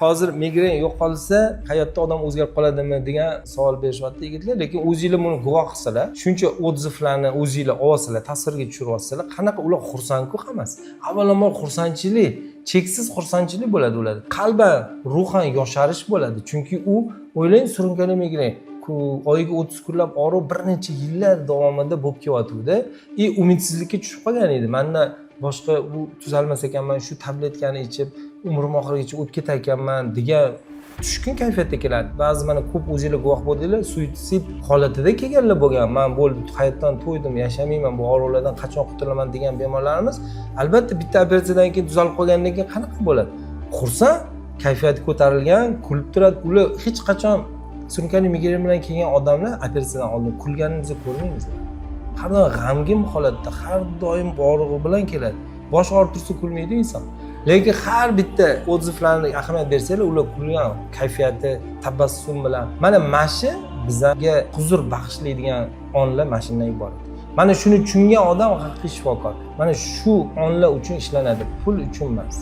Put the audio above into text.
Hozir migren yo'qolsa, hayotda odam o'zgarib qoladimi degan savol berishyapti yigitlar. Lekin o'zinglar buni guvoh qilsalar, shuncha отзыв larni o'zinglar olsanglar, tasvirga tushiryapsizlar, qanaqa ular xursandku hammasi. Avvalambor xursandchilik, cheksiz xursandchilik bo'ladi ularda. Qalban, ruhan yosharish bo'ladi. Chunki u, o'ylang, surunkali migren oyiga 30 kunlab og'riq bir necha yillar davomida bo'lib kelyotgandi и umidsizlikka tushib qolgan edi. Mandan boshqa bu tuzalmas ekanman, shu tabletkani ichib umrim oxirigacha o'tib ketar ekanman degan tushkun kayfiyatda keladi. Ba'zi, mana, ko'p o'zinglar guvoh bo'ldinglar, suitsid holatida kelganlar bo'lgan. Man bo'ldi, hayotdan to'ydim, yashamayman, bu og'riqlardan qachon qutulaman degan bemorlarimiz, albatta, bitta operatsiyadan keyin tuzalib qolgandan keyin qanaqa bo'ladi? Xursand, kayfiyati ko'tarilgan, kulib turadi. Ular hech qachon, surunkali migren bilan kelgan odamlar operatsiyadan oldin kulganini biz ko'rmaymiz. Har doim g'amgin holatda, har doim og'rig'i bilan keladi. Bosh og'rib tursa, kulmaydi inson. Lekin har bitta отзыв larni ahamiyat bersanglar, ular kulgan, kayfiyati, tabassum bilan. Mana shu bizga huzur bag'ishlaydigan onlar mana shundan iborat. Mana shuni tushungan odam haqiqiy shifokor. Mana shu onlar uchun ishlanadi, pul uchun emas.